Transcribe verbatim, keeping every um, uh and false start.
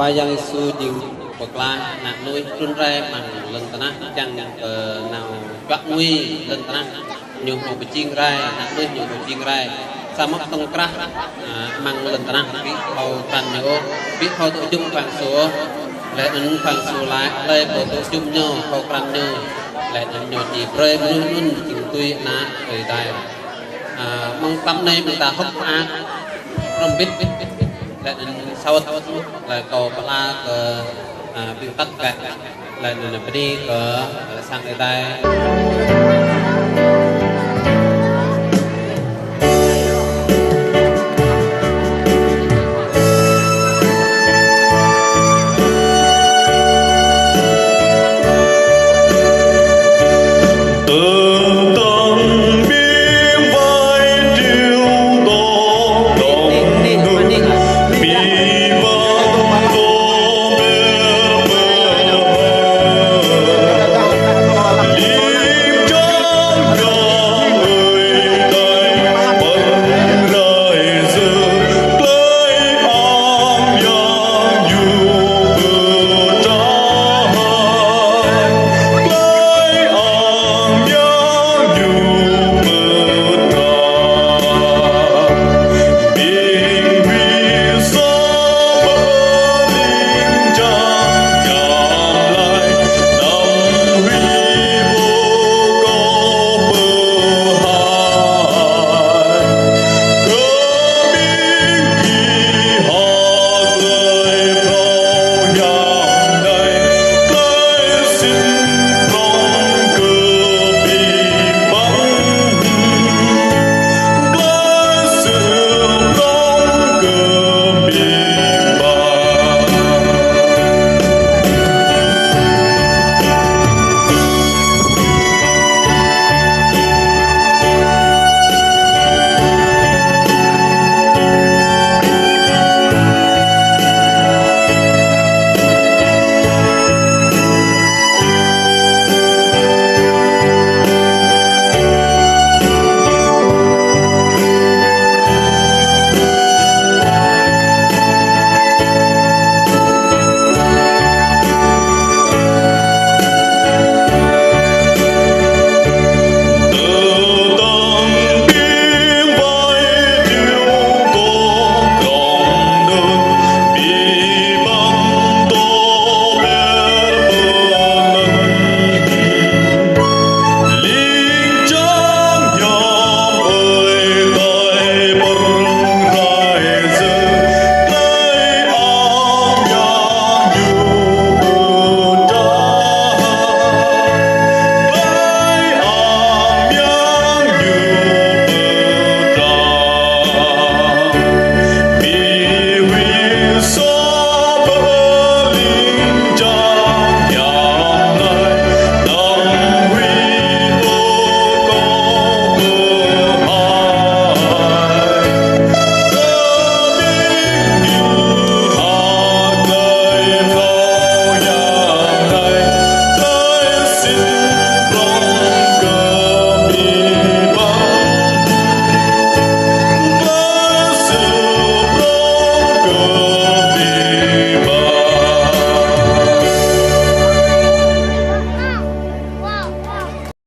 Khua Yang Yêsu jing pơklaih ană mơnuih trŭn rai amăng lŏn tơnah, čang kơ nao čuă ngui lŏn tơnah. Ñu hmâo pơjing rai, ană mơnuih ñu hmâo pơjing rai. Samơ̆ tŏng krah, a, amăng lŏn tơnah ƀu thâo krăn ñu ôh, ƀu thâo tŭ jum Khua Yang Yêsu ôh. Laih anŭn Khua Yang Yêsu laĭ: Hlơi pô tŭ jum ñu, thâo krăn ñu, laih anŭn ñu či brơi mơnuih anŭn jing tui ană Ơi Adai. A, mơ̆ng tăm anai ƀing ta hơ̆k mơak, hrŏm hơbĭt, laih anŭn sô̆t, laih kâo pơala kơ, a, ƀing ta kah, laih anŭn bơni kơ, a, sang Ơi Adai.